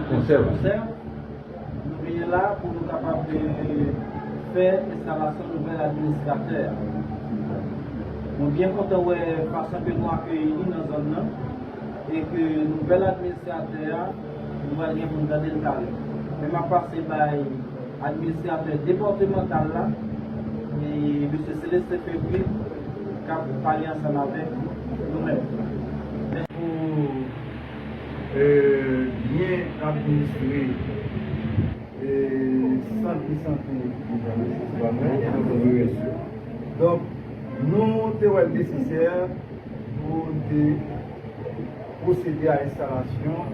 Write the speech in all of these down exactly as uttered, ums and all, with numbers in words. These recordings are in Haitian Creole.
Konsèv. Nou vini la pou nou kapab, eh, fè enstalasyon nouvèl administratè a. Mwen byen kontan wè fason ke nou akeyi li nan zòn nan, e ke nouvèl administratè a, nou pral gen pou n tande l talè. Men m ap pase bay administratè depatmantal la, e mesye Célestin Febvre, k ap pale ansanm avèk nou menm. Pou, eh, byen administre, eh, sant de sante. Donk, nou te wè l nesesè pou n te pwosede a enstalasyon,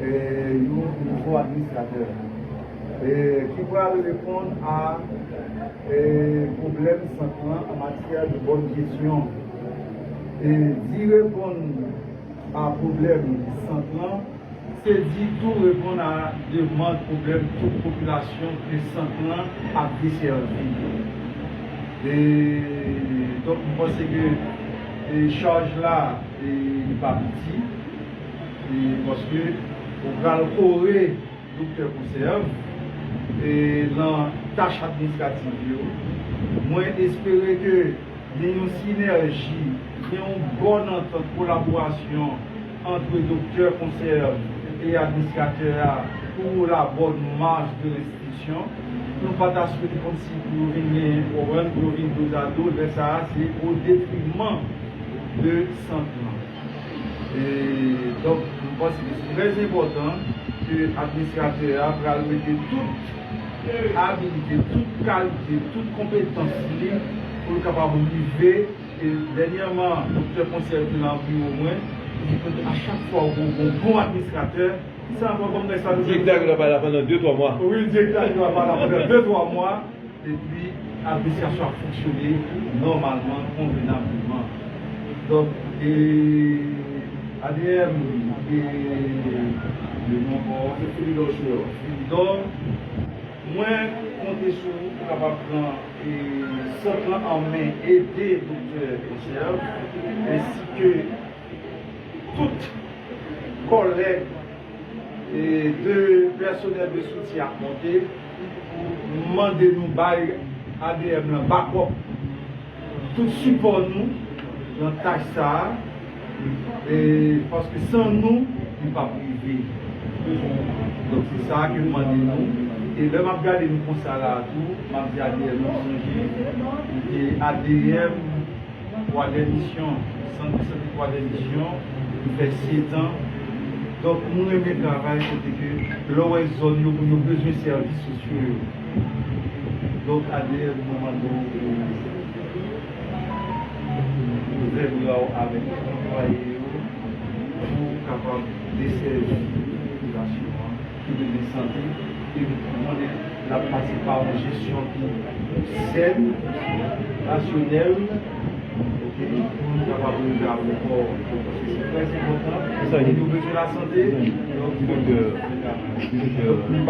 eh, yon nouvo administratè, eh, ki pral reponn a, eh, pwoblèm sant lan an matyè de bòn jesyon. Eh, di reponn a pwoblèm sant lan, se di tou reponn a demann, pwoblèm tout popilasyon ke sant lan ap desèvi. E, donk, m panse ke, e, chaj la, e, li pa piti, e, paske ou pral kore Doktè Konsèv, e, nan tach administratif yo. Mwen espere ke gen yon sinèji, gen yon bòn antant kolaborasyon ant Doktè Konsèv e administratè a pou la bonne marche de l'institution. Nou pa ta swete kòmsi pou yo vin gen, ou konprann, pou yo vin dozado. Lè sa a, se o detriman de sant lan. E, donk, m panse ke se trè enpòtan ke administratè a pral mete tout abilite, tout kalite, tout konpetans li pou l kapab rive. E dènyèman, Doktè Konsèv te nan biwo mwen, li di, "Kote, a chak fwa ou gon bon administratè, ki sa ankò kòm nèg sa nou fè?" Direktè a gentan pale la pandan de, twa mwa. Wi, direktè a gentan pale la pandan de, twa mwa. Epi, administrasyon ap fonksyone nòmalman, konvenableman. Donk, e, A D M, e, le non ankò, se Filidò Junior. Filidò, mwen konte sou ou pou kapab pran, e, sant lan an men, ede Doktè Konsèv, ensi ke tout kòlèg e de pèsonèl de soutyen ap monte pou mande nou bay A D M lan bakòp, tout sipò nou nan tach sa a, e paske san nou, li p ap rive. Donk, se sa ke m mande nou. E lè m ap gade nou konsa la a tou, m ap di A D M, nou sonje, e A D M, Twa dè Misyon, Sant de Sante Twa dè Misyon, nou fè sèt an. Donk, nou renmen travay kote ke lè w wè zòn yo, moun yo bezwen sèvis sosyo yo. Donk, A D M, nou mande w pou ouvè bra w avèk anplwaye yo pou kapab desèvi popilasyon an. Ki bezwen sante, e nou konnen l ap pase pa yon jesyon ki sèn, rasyonèl, oke, pou nou kapab rive a bon pò, paske se trè enpòtan. Nou bezwen lasante, donk, nou p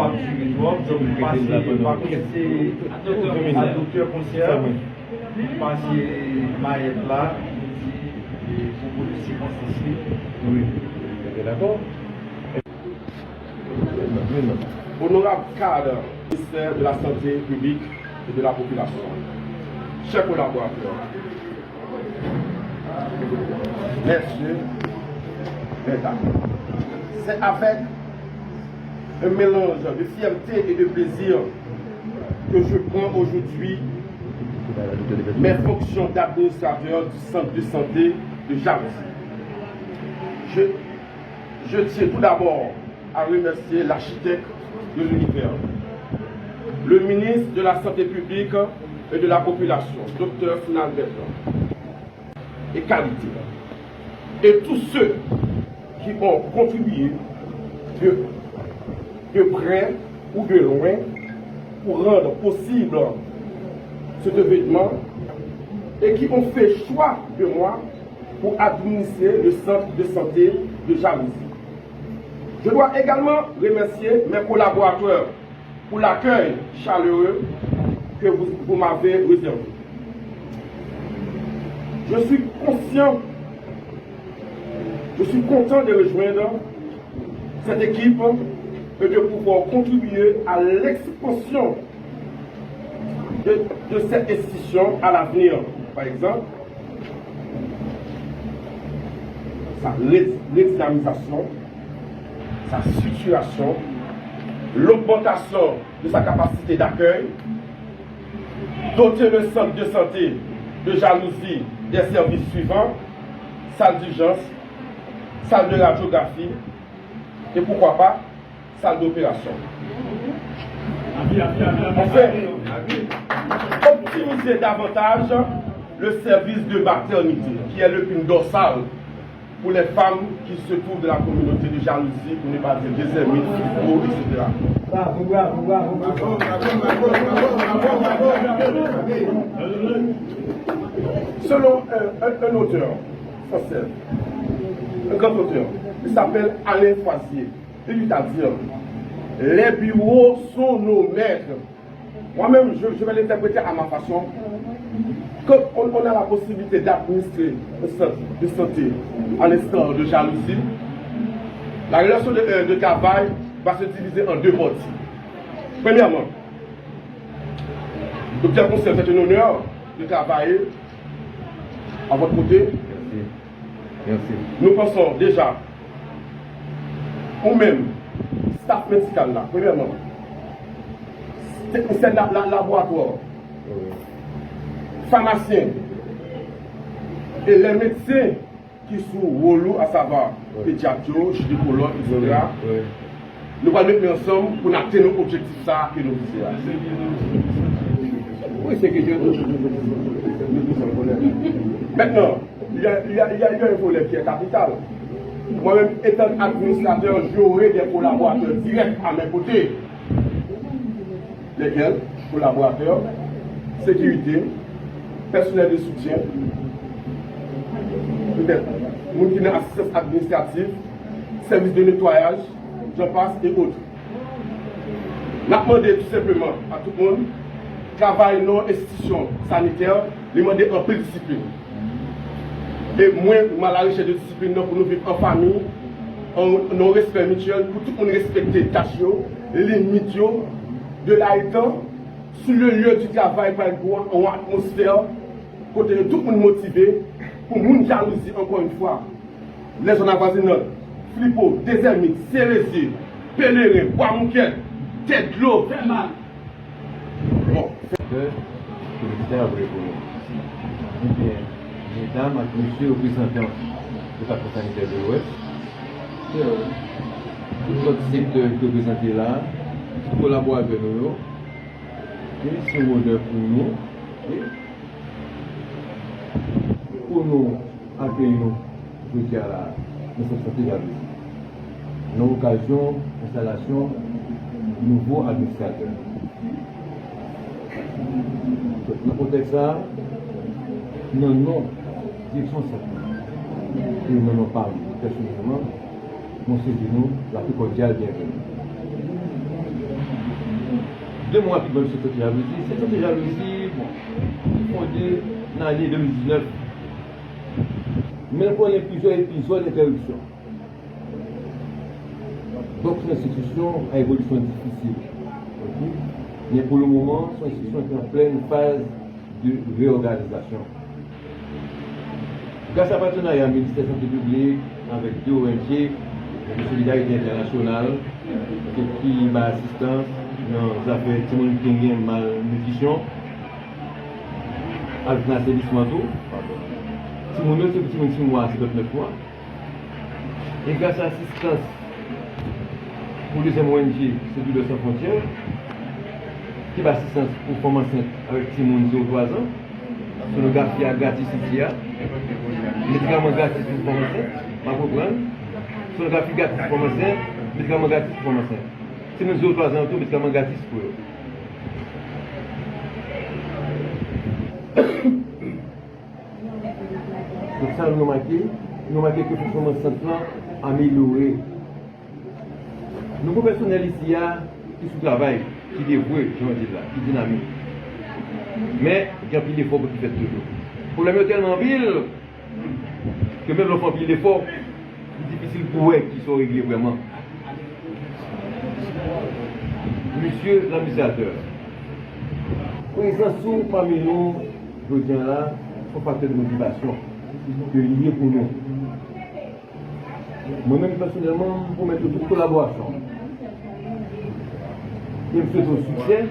ap dire twòp, donk, nou pase pa konseye a Doktè Konsèv, nou pase mayèt la, nou di, e, pou pote sikonstans li. Wi, dakò. Onorab kad ministè de la Sante Piblik e de la Popilasyon, chè kolaboratè, mèsyè, medam, c'est avec un mélange de fierté et de plaisir que je prends aujourd'hui mes fonctions d'administrateur du centre de santé de Jalousie. Je, je tiens tout d'abord à remercier l'architecte de l'univers, le ministre de la Santé publique et de la Population, docteur Sinalbert, et qualité, et tous ceux qui ont contribué de, de près ou de loin pour rendre possible cet événement et qui ont fait choix de moi pour administrer le centre de santé de Jalousie. Je dois également remercier mes collaborateurs pour l'accueil chaleureux que vous, vous m'avez réservé. Je suis conscient, je suis content de rejoindre Cette équipe peut de pouvoir contribuer à l'expansion de, de cette institution à l'avenir. Par exemple, sa re- redinamizasyon, sa striktirasyon, l'augmentation de sa capacité d'accueil, doter le centre de santé de Jalousie des services suivants, salle d'urgence, salle de radiographie et pourquoi pas salle d'opération. Enfin, optimiser davantage le service de maternité, qui est l'épine dorsale pour les femmes qui se trouvent dans la communauté de Jalousie, pour ne pas dire des ermites, Fifo, et cetera. Bravo, bravo, bravo, bravo. Selon un, un, un auteur français, un grand auteur, il s'appelle Alain Foisier. Il dit à dire, les bureaux sont nos maîtres. Moi-même, je, je vais l'interpréter à ma façon. Quand on, on a la possibilité d'administrer un centre de santé à l'instar de Jalousie, la relation de, euh, de travail va se diviser en deux parties. Premièrement, Docteur Constant, c'est un honneur de travailler à votre côté. Merci. Merci. Nous pensons déjà, ou menm, staff medikal la, premyèman, teknisyen la, la, laboratwa, famasyen, e lè medsen ki sou wòl ou, asavwa pedyat yo, jinekològ, etsetera. Nou pral met men ansanm pou n atenn objektif sa a ke nou vize a. Wi, se ke yo. Maintenant, il y a, il y a, il y a, il y a un volet qui est capital. Moi-même, étant administrateur, j'aurai des collaborateurs directs à mes côtés. Lesquels? Kolaboratè, sekirite, pèsonèl de soutyen, petèt moun ki nan asistans administratif, sèvis de netwayaj, j'en passe et autres. N ap mande tou senpleman a tout moun, travay nan yon enstitisyon sanitè, li mande anpil disiplin. E mwen, m a la rechèch de disiplin nan pou nou viv an fanmi, an, nan respè mityèl, pou tout moun respekte tach yo, limit yo, de la etan, si le lieu du travail pral gen yon atmosfè kote tout moun motive, pou moun jalouzi, encore une fois, les zones avoisinantes, Flipo, Dezèmit, Serezye, Peleren, Bwa Moukèt, Tèt Dlo, Fèmal. Bon. Ke ministè ap reponn. Ebyen, medam ak mesye reprezantan Depatman Sanitè de Lwès, tout lòt sektè ki reprezante la, tout kolaboratè nou yo, se yon onè pou nou, pou nou akeyi nou jodi a la, nan sant sante Jalouzi, nan okazyon enstalasyon nouvo administratè. Nan kontèks sa a, nan non direksyon sant lan, e nan non pa m pèsonèlman, mwen swete nou la pli kòdyal byenveni. De mo rapidman sou sant Jalouzi. Sant sante Jalouzi, bon, li fonde nan ane de mil diznèf. Men l konnen plizyè epizòd entèripsyon. Donk, se yon enstitisyon a evolisyon difisil. Ok? Men pou le moman, se yon enstitisyon ki an plèn faz de reyòganizasyon. Gras a patenarya Ministè Sante Piblik avèk de O N G, de Solidarite Entènasyonal, ki, ki bay asistans nan zafè timoun ki gen malnitrisyon, avèk nan asenisman tou. Timoun yo, se pou timoun sis mwa a senkannnèf mwa. E gras a asistans pou dezyèm O N G, se Doulè San Fwontyè, ki ba asistans pou fanm ansent avèk timoun zewo twa zan, sonografi a gratis isi a, medikaman gratis pou fanm ansent, m ap reprann, sonografi gratis pou fanm ansent, medikaman gratis pou fanm ansent. Timoun zewo twa zan yo tou, medikaman gratis pou yo. Donk sa nou remake, nou remake ke fonksyonman sant lan amelyore. Nou gen pèsonèl isi a ki sou travay, ki devwe, jan yo di l la, ki dinamik. Men, gen anpil efò pou ki fèt toujou. Pwoblèm yo tèlman anpil, ke menm lè w fè anpil efò, li difisil pou w wè kisa w regle vrèman. Mesye ladministratè, prezans ou pami nou jodi a la, se yon faktè de motivasyon ke li ye pou nou. Mwen menm pèsonèlman, m pwomèt ou tout kolaborasyon. E m swete w siksè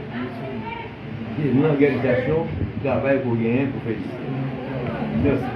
nan reyalizasyon travay ke w genyen pou fè isi. Mèsi.